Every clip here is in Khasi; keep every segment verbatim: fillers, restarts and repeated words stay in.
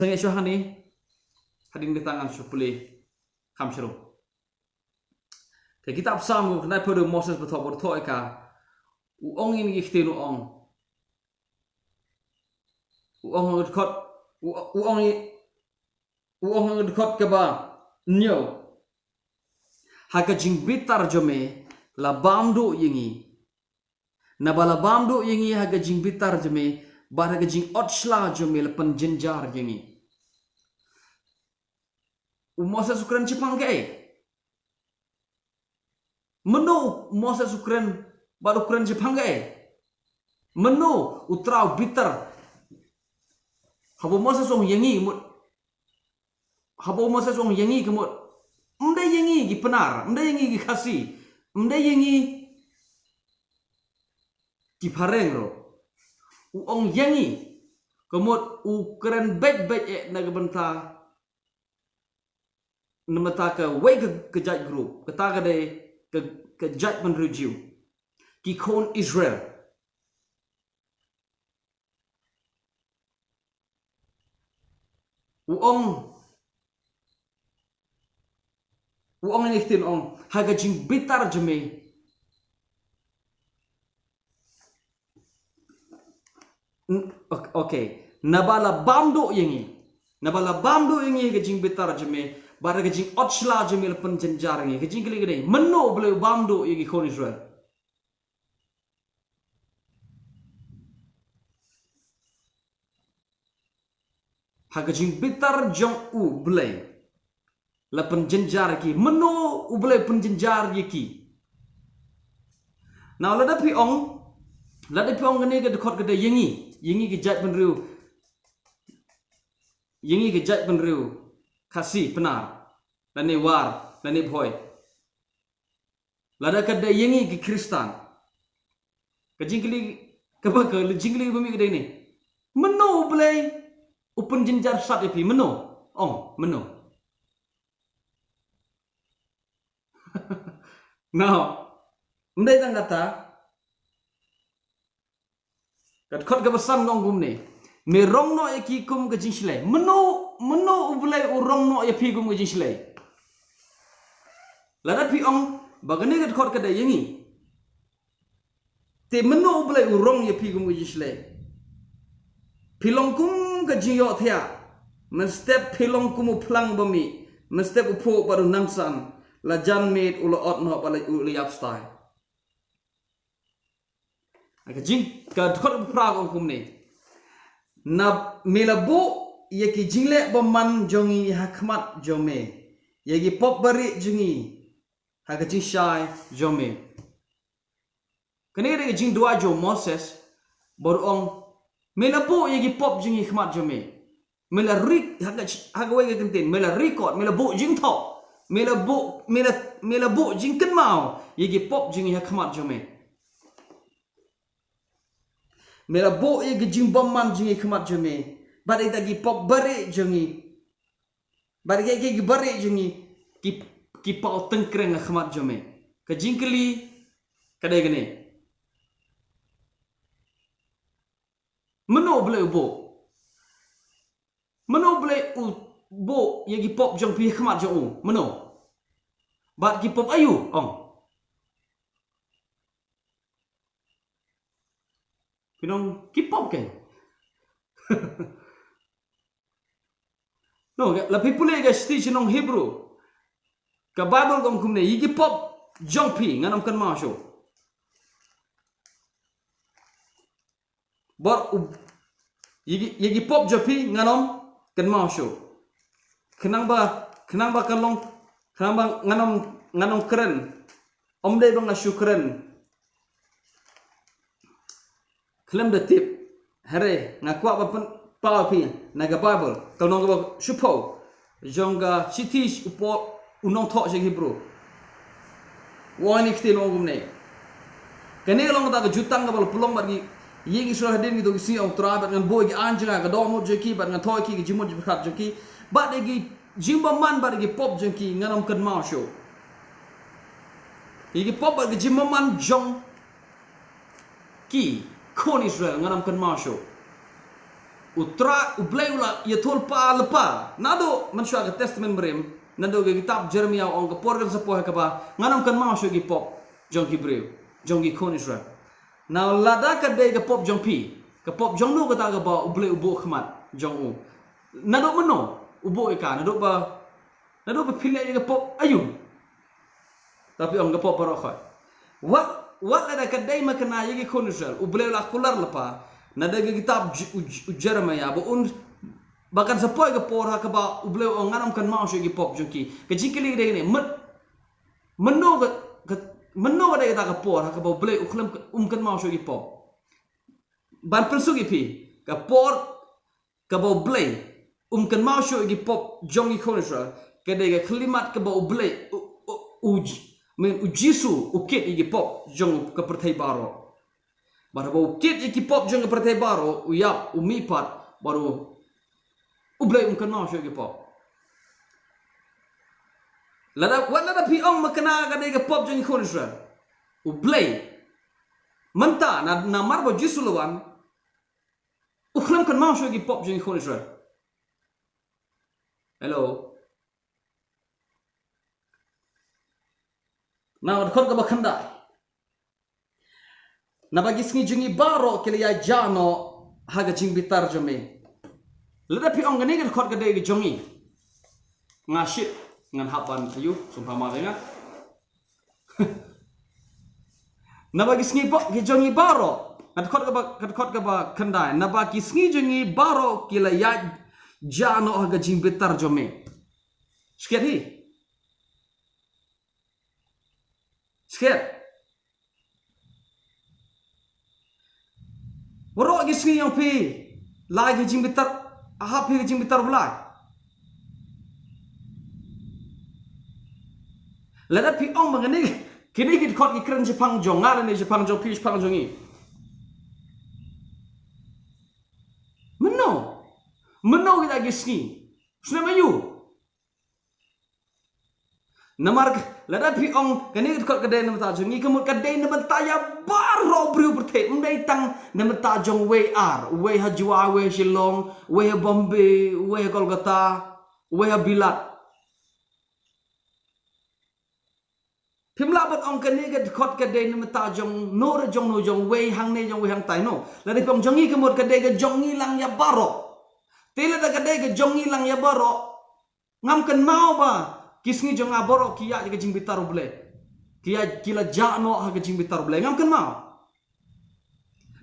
Tang ïa shuh hangne. Hadien kata ngan shu pule kham sharong. Te kitab Salm, u khyndai phew, u Moses ba thoh, ba thoh ïa ka. U ong ïa ngi ki ktien, u ong. U ong ha ka dkhot, u, u ong ïa, u ong ha ka dkhot kaba hynñiew. Ha ka jingbitar jong me la bam duh ïa ngi. Naba la bam duh ïa ngi ha ka jingbitar jong me, bad ha ka jingot shla jong me la pynjynjar ïa ngi. U Moses u kren shaphang kaei? Mano u Moses u kren, bad u kren shaphang kaei? Mano u Trai u bitar? Haba u Moses u ong ïa ngi mut, haba u Moses u ong ïa ngi ka mut, ym dei ïa ngi ki Pnar, ym dei ïa ngi ki Khasi, ym dei ïa ngi ki phareng ruh. U ong ïa ngi, ka mut u kren beit beit eh na ka bynta, na ka bynta kawei ka, ka jait group, kata ka dei ka, ka jaitbynriew Jiw, ki khun Israel. U ong, u ong ïa ngi ki ktien, u ong, ha ka jingbitar jong me. N-, ok-, okay. Naba la bam duh ïa ngi. Naba la bam duh ïa ngi ha ka jingbitar jong me. Bad ha ka jingot shla jong me la pynjynjar ïa ngi. Ka jingkylli ka dei, mano u Blei u bam duh ïa ki khun Israel? Ha ka jingbitar jong u Blei la pynjynjar ïa ki. Mano u Blei u pynjynjar ïa ki? Now, lada phi ong, lada phi ong kane ka dkhot ka dei ïa ngi, ïa ngi ki jaitbynriew, ïa ngi ki jaitbynriew Khasi, Pnar, lane War, lane Bhoi. Lada ka dei ïa ngi ki Khristan, ka jingkylli kaba, ka jingkylli ba mih ka dei ne, mano u Blei u pynjynjar sat ïa phi, mano? Ong, mano? Now, ym dei tang kata, ka dkhot kaba san ka ong kumne, me rong noh ïa ki kum ka jingshlei. Mano, mano u Blei u rong noh ïa phi kum ka jingshlei? Lada phi ong ba kane ka dkhot ka dei ïa ngi, te mano u Blei u rong ïa phi kum ka jingshlei? Phi long kum ka jingïohthiah, mynstep phi long kum u phlang ba mih, mynstep u phuh bad u nangsan, la jan miet u la ot noh bad la, u la ïap stai. Ka jing, ka dkhot ba phra ka ong kumne, na me la buh ïa ki jingleh bymman jong ngi ha khmat jong me, ïa ki pop barieh jong ngi ha ka jingshai jong me. Kane ka dei ka jingduwai jong u Moses, ba u ong, me la buh ïa ki pop jong ngi ha khmat jong me. Me la ri-, ha ka, ha kawei ka kyntien, me la record, me la buh jingthoh, me la buh, me la, me la buh jingkynmaw ïa ki pop jong ngi ha khmat jong me. Me la buh ïa ki jingbymman jong ngi ha khmat jong me, bad ïa kita ki pop barieh jong ngi, bad ïa ki, ki barieh jong ngi ki, ki paw tyngkreng ha khmat jong me. Ka jingkylli ka dei kane, mano u Blei u buh? Mano u Blei u buh ïa ki pop jong phi ha khmat jong u? Mano? Bad ki pop aïu? Ong. Phi ong ki pop keiñ. No, la phi pule ka shithi shnong Hebru, ka Baibl ka ong kumne, ïa ki pop jong phi ngan ym kynmaw shuh. Bad u, ïa ki, ïa ki pop jong phi ngan ym kynmaw shuh. Khnang ba, khnang ba kan long, khnang ba ngan ym, ngan ym kren. Ym dei ba nga shu kren khlem da tip. Hynrei nga kwah ban pynpaw ïa phi na ka Baibl, ka lynnong kaba shiphew jong ka shithi u Paul u nongthoh sha ki Hebru. U ong ïa kine ki ktien, u ong kumne. Kane ka long kata ka jutang kaba la pynlong bad ki ïing Israel hadien kito ki sngi, ong Trai, bad ngan buh ïa ki aiñ jong nga ha ka dohnud jong ki, bad ngan thoh ïa ki ïa ka jingmut jingpyrkhat jong ki, bad ïa ki jingbymman bad ïa ki pop jong ki ngan ym kynmaw shuh. Ïa ki pop bad ki jingbymman jong ki khun Israel ngan ym kynmaw shuh. U Trai, U Blei u la ïathuh lypa lypa. Naduh mynshuwa ka Testament Barim, naduh ka kitab Jeremiah u ong ka por kan sa poi ha kaba ngan ym kynmaw shuh ïa ki pop jong ki briew, jong ki khun Israel. Na lada ka dei ka pop jong phi, ka pop jong no kata kaba U Blei u buh khmat jong u? Naduh mynno u buh ïa ka? Naduh ba, naduh ba phi leh ïa ka pop aïu? Te phi ong ka pop baroh khoit. Wat, wat lada ka dei makna ïa ki khun Israel, U Blei u la kular lypa. Naduh ka kitab J-, u J-, u Jeremiah ba un, ba kan sa poi ka por ha kaba U Blei u ong ngan ym kynmaw shuh ïa ki pop jong ki. Ka jingkylli ka dei kane, mynno ka, ka, mynno ka dei kata ka por ha kaba U Blei u khlem, um kynmaw shuh ïa ki pop? Ban pynsuk ïa phi, ka por kaba U Blei um kynmaw shuh ïa ki pop jong ki khun Israel, ka dei ka khyllipmat kaba U Blei, u, u, u, J-, I mean, U Jisu u kit ïa ki pop jong ka pyrthei baroh. Bad haba u kit ïa ki pop jong ka pyrthei baroh, u ïap, u mihpat, bad u, U Blei um kynmaw shuh ïa ki pop. Lada, wat lada phi ong makna ka dei ka pop jong ki khun Israel, U Blei mynta, na, namar ba U Jisu u la wan, u khlem kynmaw shuh ïa ki pop jong ki khun Israel. Hello. Na ka dkhot kaba khyndai. Naba ki sngi jong ngi baroh ki la ïaid jah noh ha ka jingbitar jong me. Lada phi ong kane ka dkhot ka dei ka jong ngi, nga shit, ngan hap ban aïu, sngewbha mafi ïa nga. Naba ki sngi ba, ki jong ngi baroh. Ka dkhot kaba, ka dkhot kaba khyndai. Naba ki sngi jong ngi baroh ki la ïaid jah noh ha ka jingbitar jong me. Skhet hi. Skhet. Baroh ki sngi jong phi, la ïaid ka jingbitar, hap hi ka jingbitar U Blei. Lada phi ong ba kane, kine ki dkhot ki kren shaphang jong nga lane shaphang jong phi, shaphang jong ngi. Mynno? Mynno kita ki sngi? Snem aïu? Namar k-, lada phi ong kane ka dkhot ka dei na bynta jong ngi, ka mut ka dei na bynta ïa baroh briew pyrthei, ym dei tang na bynta jong uwei ar, uwei ha Jowai, uwei ha Shillong, uwei ha Bombay, uwei ha Kolkata, uwei ha Bilat. Phim lah ban ong kane ka dkhot ka dei na bynta jong no re jong no, jong uwei hangne, jong uwei hangtai, no. Lada phi ong jong ngi, ka mut ka dei ka jong ngi lang ïa baroh. Te lada ka dei ka jong ngi lang ïa baroh, ngam kynmaw ba ki sngi jong nga baroh ki ïaid ka jingbitar U Blei. Ki ïaid, ki la jah noh ha ka jingbitar U Blei. Ngam kynmaw.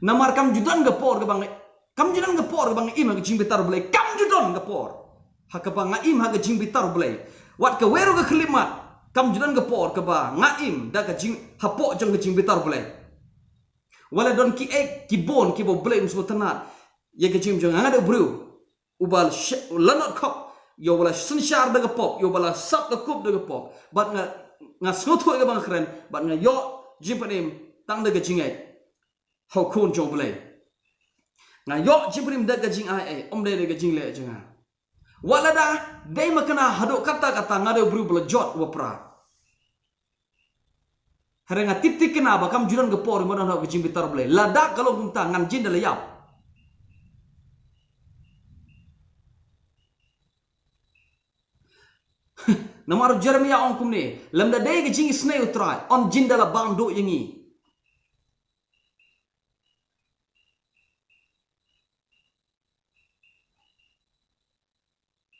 Namar kam ju don ka por kaba nga, kam ju don ka por kaba nga im ha ka jingbitar U Blei. Kam ju don ka por ha kaba nga im ha ka jingbitar U Blei. Wat kawei ruh ka khyllipmat, kam ju don ka por kaba nga im da ka jing, hapoh jong ka jingbitar U Blei. Wat la don kiei ki bun kiba U Blei um sngewtynnad ïa ka jingim jong nga, nga dei u briew uba la sh-, la nod khop, ïa uba la synshar da ka pop, ïa uba la sap da kup da ka pop. Bad nga, nga sngewthuh ïa kaba nga kren, bad nga ïoh jingpynim tang da ka jingngeit ha u Khun jong U Blei. Nga ïoh jingpynim da ka jingai ei, ym dei da ka jingleh jong nga. Wat lada dei makna haduh katta katta nga dei u briew uba la jot uba pra. Hynrei nga tip thikna ba kam ju don ka por ba don ha ka jingbitar U Blei. Lada ka long kumta ngan jin da la ïap. Namar u Jeremiah ong kumne, lymda dei ka jingisynei U Trai, yn jin da la bam duh ïa ngi.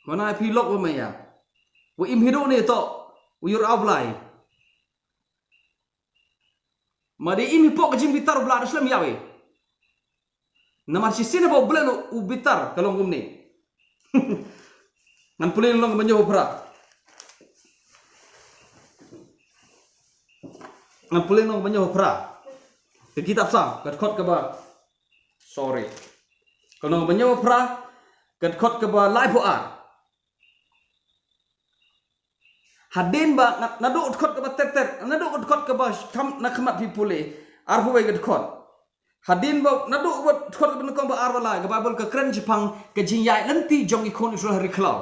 Ko na phi lok wa maya. Wa im hiduh ne to. U yur au blai. Ma dei im hi pok ka jingbitar U Blei da slem ïa we. Namar shisien ba U Blei u bitar ka long kumne. Ngan pule nong ka manyo phra. Ngan pule nong ka manyo phra. Ka kitab Salm, ka dkhot kaba. Sorry. Ka nong ka manyo phra, ka dkhot kaba laiphew ar. Hadien ba, na, naduh dkhot kaba ter ter, naduh dkhot kaba kham, na khmat phi pule, arphew wei ka dkhot. Hadien ba, naduh ba dkhot kaba nyngkong ba ar ba lai, ka Baibl ka kren shaphang ka jingïaid lynti jong ki khun Israel ha ri khlaw.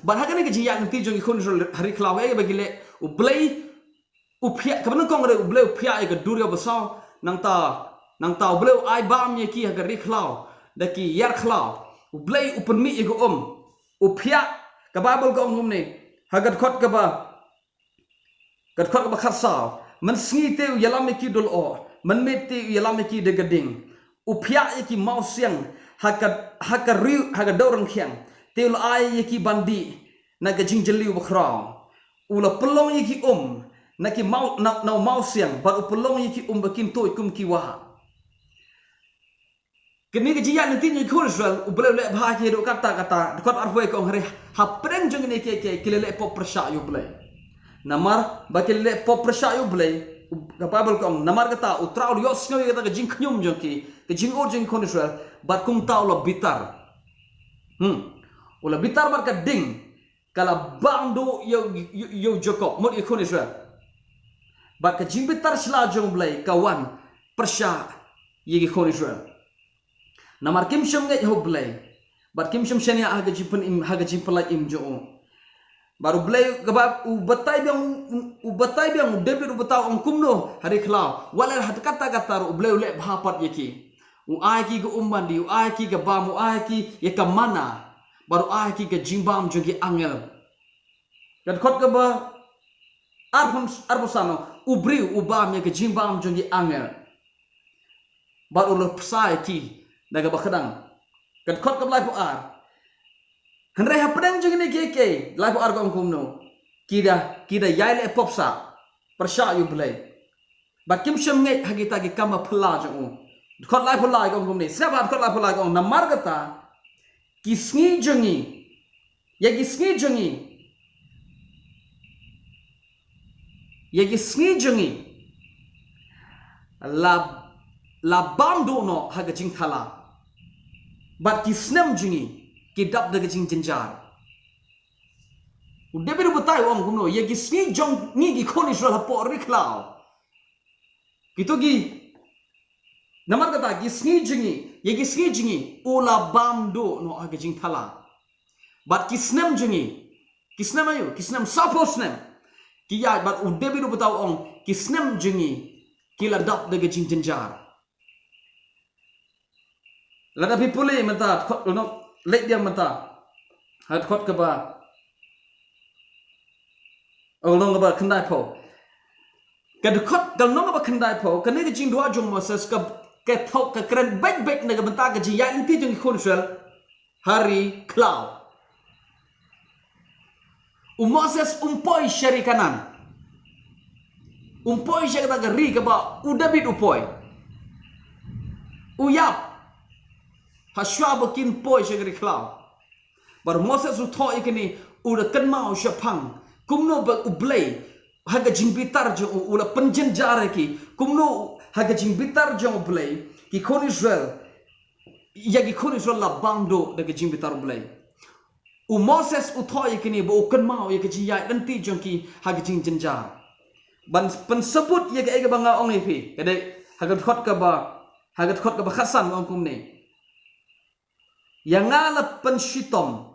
Bad ha kane ka jingïaid lynti jong ki khun Israel ha ri khlaw, eh, ba ki leh, U Blei, u phiah, kaba nyngkong re, U Blei u phiah ïa ka duriaw basaw, nangta, nangta U Blei u ai bam ïa ki ha ka ri khlaw, da ki ïar khlaw. U Blei u pynmih ïa ka um. U phiah, ka Baibl ka ong kumne, ha ka dkhot kaba, ka dkhot kaba khatsaw. Mynsngi te u ïalam ïa ki da u lyoh, mynmiet te u ïalam ïa ki da ka ding. U phiah ïa ki mawsiang ha ka, ha ka riew, ha ka dew rangkhiang. Te u la ai ïa ki ban dih na ka jingjylliew bakhraw. U la pynlong ïa ki um na ki maw, na, na u mawsiang, bad u pynlong ïa ki um ba kin tuid kum ki wah. Kane ka jingïaid lynti jong ki khun Israel, U Blei u leh bha ïa ki haduh katta katta, dkhot arphew wei ka ong, hynrei hapdeng jong kine kiei kiei ki la leh pop pyrshah ïa U Blei. Namar ba ki la leh pop pyrshah ïa U Blei, u, ka Baibl ka ong, namar kata U Trai u la ïohsngew ïa kata ka jingkhñium jong ki, ka jingud jong ki khun Israel, bad kumta u la bitar. Hmm. U la bitar bad ka ding ka la bam duh ïa, ïa, ïa u Jakob, mut ïa ki khun Israel. Bad ka jingbitar shlur jong U Blei ka wan pyrshah ïa ki khun Israel. Namar kim shym ngeit ha U Blei, bad kim shym shaniah ha ka jingpynim, ha ka jingpyllait im jong u. Bad U Blei kaba u batai biang, u, u batai biang, u David u batai, u ong kumno, ha ri khlaw. Wat la ha katta katta ruh U Blei u leh bha pat ïa ki. U ai ki ka um ban dih, u ai ki ka bam, u ai ki ïa ka manna. Bad u ai ki ka jingbam jong ki angel. Ka dkhot kaba arphew, arphew san, u briew u bam ïa ka jingbam jong ki angel. Bad u la pynshai ïa ki da kaba kdang. Ka dkhot kaba laiphew ar. Hynrei hapdeng jong kine kiei kiei, laiphew ar ka ong kumno, ki da, ki da ïai leh pop sah pyrshah ïa U Blei. Bad kim shym ngeit ha kita ki kam ba phylla jong u. Dkhot laiphew lai ka ong kumne. Sngap bha, dkhot laiphew lai ka ong, namar kata ki sngi jong ngi, ïa ki sngi jong ngi, ïa ki sngi jong ngi la, la bam duh noh ha ka jingthala. Bad ki snem jong ngi ki dap da ka jingjynjar. U David u batai, u ong kumno, ïa ki sngi jong ngi ki khun Israel hapoh ri khlaw. Kito ki, namar kata ki sngi jong ngi, ïa ki sngi jong ngi u la bam duh noh ha ka jingthala. Bad ki snem jong ngi, ki snem aïu, ki snem, sawphew snem. Ki ïaid, bad u David u batai, u ong, ki snem jong ngi ki la dap da ka jingjynjar. Lada phi pule mynta, dkhot, no, leit biang mynta ha dkhot kaba, oh, lynnong kaba khyndaiphew. Ka dkhot, ka lynnong kaba khyndaiphew, kane ka jingduwai jong u Moses ka, ka thoh, ka kren beit beit na ka bynta ka jingïaid lynti jong ki khun Israel ha ri khlaw. U Moses um poi sha ri Kanaan. Um poi sha kata ka ri kaba u David u poi. U ïap ha shuwa ba kin poi sha ka ri khlaw. Bad u Moses u thoh ïa kane, u da kynmaw shaphang kumno ba U Blei ha ka jingbitar jong u u la pynjynjar ïa ki, kumno ha ka jingbitar jong U Blei ki khun Israel, ïa ki khun Israel la bam duh da ka jingbitar U Blei. U Moses u thoh ïa kine ba u kynmaw ïa ka jingïaid lynti jong ki ha ka jingjynjar. Ban pynsabut ïa kaei kaba nga ong ïa phi, ka dei ha ka dkhot kaba, ha ka dkhot kaba khatsan, ong kumne. Ïa nga la pynshitom.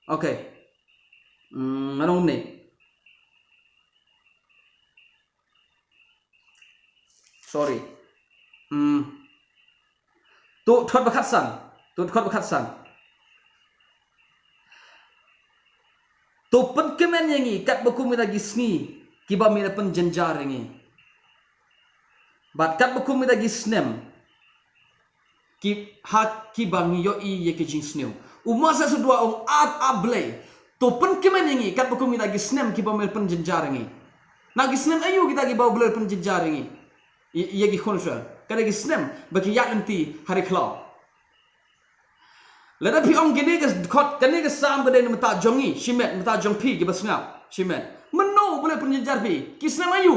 Okay. Hmm, ngan ong kumne. Sorry. Hmm. To dkhot ba khatsan. To dkhot ba khatsan. To pynkmen ïa ngi katba kum kita ki sngi kiba me la pynjynjar ïa ngi. Bad katba kum kita ki snem ki, ha kiba ngi ïohi ïa ki jingsniew. U Moses u duwai, ong, A, A Blei, to pynkmen ïa ngi katba kum kita ki snem kiba me la pynjynjar ïa ngi. Na ki snem aïu kita kiba U Blei u pynjynjar ïa ngi, ïa, ïa ki khun Israel? Ka dei ki snem ba ki ïaid lynti ha ri khlaw. Lada phi ong kane ka dkhot, kane ka Salm ka dei na bynta jong ngi shimet, na bynta jong phi kiba sngap shimet. Mynno U Blei u pynjynjar phi? Ki snem aïu?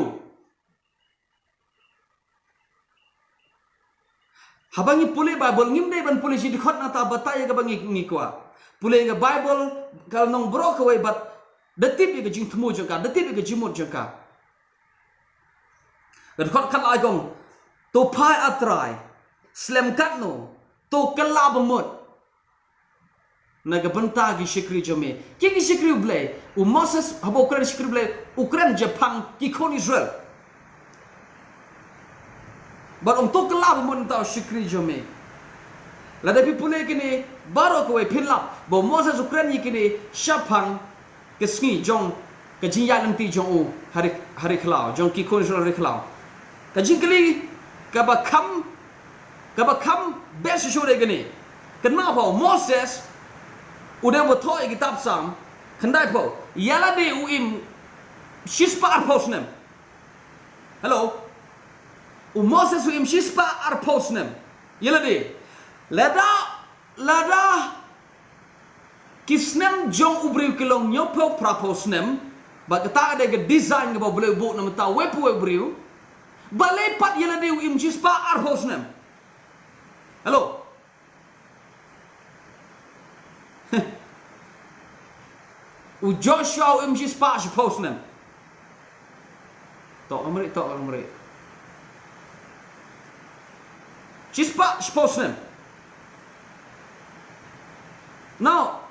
Haba ngi pule Baibl, ngim dei ban pule shi dkhot, nangta batai ïa kaba ngi, ngi kwah. Pule ïa ka Baibl, ka lynnong baroh kawei, bad da tip ïa ka jingthmu jong ka, da tip ïa ka jingmut jong ka. Ka dkhot khatlai ka ong, to phai, A Trai, slem katno, to kylla bamut na ka bynta ki shakri jong me. Ki, ki shakri U Blei. U Moses haba u kren shakri U Blei, u kren shaphang ki khun Israel. Bad ong to kylla bamut na ki shakri jong me. Lada phi pule kine baroh kawei phin lap ba u Moses u kren ïa kine shaphang ka sngi jong ka jingïaid lynti jong u ha ri, ha ri khlaw, jong ki khun Israel ha ri khlaw. Ka jingkylli kaba kham, kaba kham best shuh dei kane. Kynmaw pha, u Moses u dei uba thoh ïa kitab Salm khyndaiphew, ïa lade u im shispah arphew snem. Hello. U Moses u im shispah arphew snem. Ïa lade. Lada, lada ki snem jong u briew ki long hynñiewphew phraphew snem, bad kata ka dei ka design kaba u Blei u buh na bynta uwei pa uwei u briew. Balei pat ïa lade u im shispah arphew snem? Hello. U Joshua u im shispah shiphew snem. Tok lamri, tok lamri. Shispah shiphew snem. Now,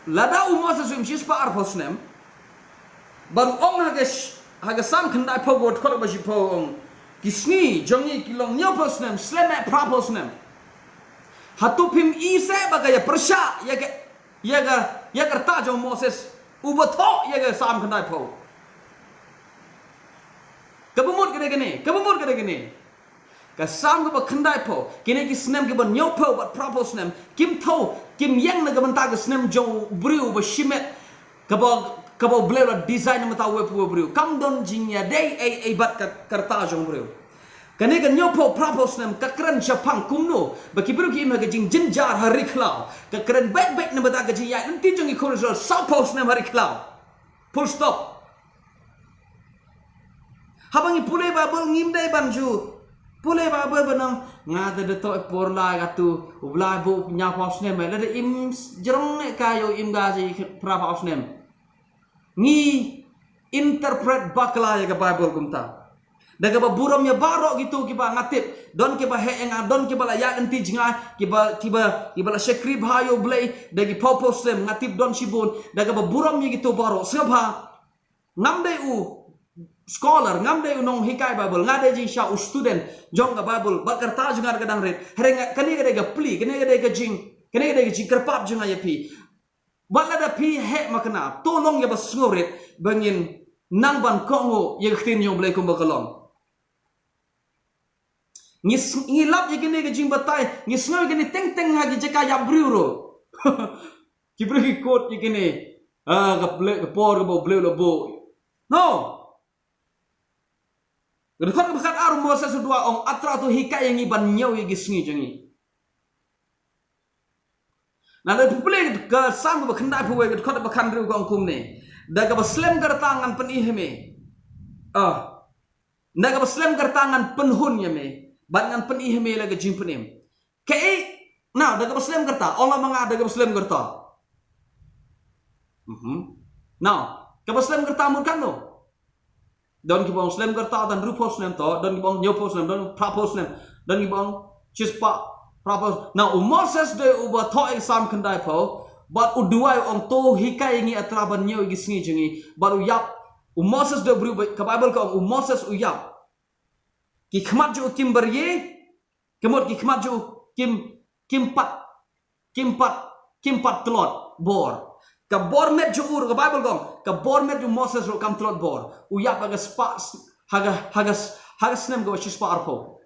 lada u Moses u im shispah arphew snem, bad u ong ha ka sh-, ha ka Salm khyndaiphew, dkhot ba shiphew u ong, ki sngi jong ngi ki long hynñiewphew snem, slem eh phraphew snem. Hato phim i seh ba ka ïa pyrshah ïa ka, ïa ka, ïa ka rta jong u Moses uba thoh ïa ka Salm khyndaiphew? Kaba mut ka dei kane, kaba mut ka dei kane. Ka Salm kaba khyndaiphew, kine ki snem kiba hynñiewphew bad phraphew snem, kim thew, kim ïeng na ka bynta ka snem jong u briew ba shimet, kaba, kaba u Blei u la design na bynta uwei pa uwei u briew. Kam don jingïadei ei ei bad ka, ka rta jong u briew. Kane ka hynñiewphew phraphew snem ka kren shaphang kumno ba ki briew ki im ha ka jingjynjar ha ri khlaw. Ka kren beit beit na bynta ka jingïaid lynti jong ki khun Israel sawphew snem ha ri khlaw. Full stop. Haba ngi pule Baibl ngim dei ban ju pule Baibl ban ong, nga te da thoh por lai katu, u Blei buh hynñiewphew snem, lada im jrong ne ka ïoh im ka shi phraphew snem. Ngi interpret bakla ïa ka Baibl kumta. Da kaba burom ïa baroh kito kiba nga tip, don kiba heh ïa nga, don kiba la ïaid lynti jngai, kiba, kiba, kiba la shakri bha ïa u Blei da ki phew phew snem, nga tip don shibun. Da kaba burom ïa kito baroh, sngewbha. Ngam dei u scholar, ngam dei u nonghikai Baibl, nga dei jingshisha u student jong ka Baibl, bad ka rta jong nga ka dang rit. Hynrei nga, kane ka dei ka plea, kane ka dei ka jing, kane ka dei ka jingkyrpad jong nga ïa phi. Wat lada phi heh makna, to long ïa ba sngewrit ba ngin nang ban kohnguh ïa ka ktien jong u Blei kumba ka long. Ngi s-, ngi lap ïa kine ki jingbatai, ngi sngew ïa kine teng teng ha ki jaka ïap briew ruh. Ki briew ki kut ïa kine, ah, ka Blei, ka por kaba u Blei u la buh. No. Ka dkhot kaba khatar, u Moses u duwai, ong, A Trai, to hikai ïa ngi ban ñiew ïa ki sngi jong ngi. Nalor pule ka Salm kaba khyndaiphew wei, ka dkhot kaba khathynriew ka ong kumne: Da kaba slem ka rta ngan pyni ha me. Ah. Da kaba slem ka rta ngan pynhun ïa me, bad ngan pyni ha me la ka jingpynim. Kaei, na, da kaba slem ka rta, ong la ma nga da kaba slem ka rta. Mhm. Now, kaba slem ka rta mut katno? Don kiba ong slem ka rta tang hynriewphew snem to, don kiba ong hynñiewphew snem, don phraphew snem, don kiba ong shispah phraphew. Now, u Moses dei uba thoh ïa ka Salm khyndaiphew, bad u duwai u ong, to hikai ïa ngi A Trai ban ñiew ïa ki sngi jong ngi, bad u ïap, u Moses dei u briew ba, ka Baibl ka ong u Moses u ïap. Ki khmat jong u kim barie, ka mut ki khmat jong u kim, kim pat, kim pat, kim pat tlot bor. Ka bor met jong u ruh, ka Baibl ka ong, ka bor met jong u Moses ruh kam tlot bor. U ïap ha ka spah, ha ka, ha ka, ha ka snem kaba shispah arphew.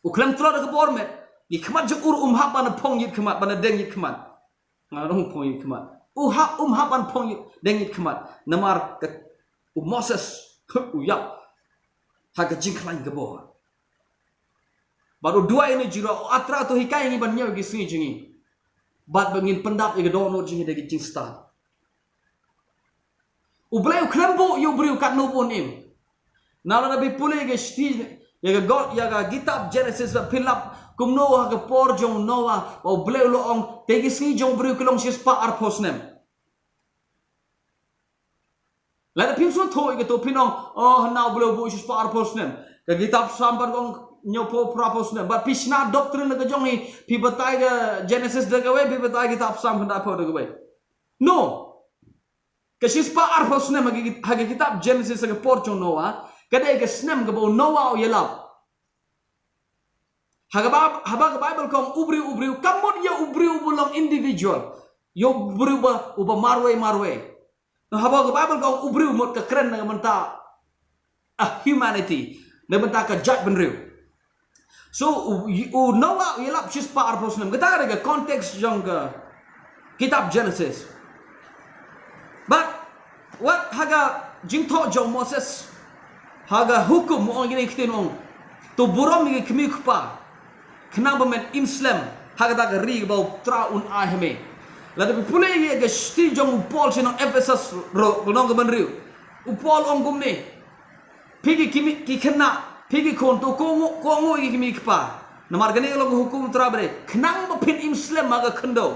U khlem tlot da ka bor met, ki khmat jong u ruh um hap ban phong ïit khmat, ban deng ïit khmat. Nga long phong ïit khmat. U hap, um hap ban phong ïit, deng ïit khmat. Namar ka, u Moses, u ïap ha ka jingkhlaiñ ka bor. Bad u duwai ïa kine jingïaroh, A Trai, to hikai ïa ngi ban ñiew ïa ki sngi jong ngi, bad ba ngin pyndap ïa ka dohnud jong ngi da ki jingstad. U Blei u khlem buh ïa u briew katno ba un im. Nalor lada phi pule ïa ka shithi, ïa ka God, ïa ka kitab Genesis, ba phin lap kumno ha ka por jong u Noah, ba u Blei u la ong, te ki sngi jong u briew ki long shispah arphew snem. Lada phim sngewthuh ïa kato phin ong, oh, hynda u Blei u buh shispah arphew snem. Ka kitab Salm pat ka ong hynñiewphew phraphew snem. Bad phi shna doctrine la ka jong ngi, phi batai ka Genesis da kawei, phi batai kitab Salm khyndaiphew da kawei. No. Ka shispah arphew snem ha ki, ha ka kitab Genesis ha ka por jong u Noah, ka dei ka snem kaba u Noah u ïalap. Haba, haba ka Bible ka ong u briew, u briew, kam mut ïa u briew uba long individual. Ïa u briew uba, uba marwei, marwei. Haba ka Bible ka ong u briew mut ka kren na ka bynta a humanity, na ka bynta ka jaitbynriew. So u, u Noah u ïalap shispah arphew snem. Kata ka dei ka context jong ka kitab Genesis. But wat ha ka jingthoh jong Moses, ha ka hukum, u ong kine ki ktien, u ong, to burom ïa ki kmie kpa, khnang ba men im slem ha kata ka ri kaba U Trai un ai ha me. Lada phi pule ïa ka shithi jong u Paul sha ki nong Ephesus ruh, ki nong ka bynriew, u Paul u ong kumne: Phi ki kmie, ki khynnah, phi ki khun, to kohnguh, kohnguh ïa ki kmie ki kpa. Namar kane ka long ka hukum U Trai ba dei, khnang ba phin im slem ha ka khyndew.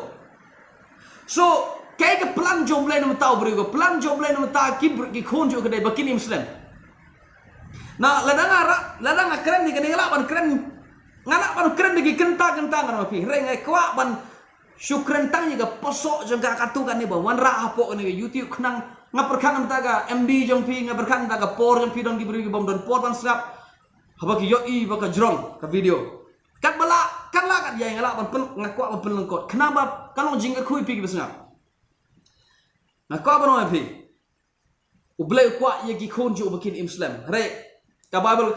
So kaei ka plan jong U Blei na ka bynta u briew? Ka plan jong U Blei na ka bynta ki br-, ki khun jong u ka dei ba kin im slem. Na, lada nga ra-, lada nga kren ïa kane, nga lah ban kren, nga lah ban kren da ki kynta kynta ngan ong ïa phi. Hynrei nga kwah ban shu kren tang ïa ka pasoh jong ka katto katne ba wanrah hapoh kane ka YouTube, khnang nga pyrkhat na ka bynta ka M D jong phi, nga pyrkhat na ka bynta ka por jong phi. Don ki briew ki bym don por ban sngap, haba ki ïohi ba ka jrong ka video. Katba lah, kat lah kat ïa nga lah ban pyn-, nga kwah ban pynlyngkot, khnang ba kan long jingkyrkhu ïa phi kiba sngap. Nga kwah ban ong ïa phi, U Blei u kwah ïa ki khun jong u ba kin im slem. Hynrei ka Bible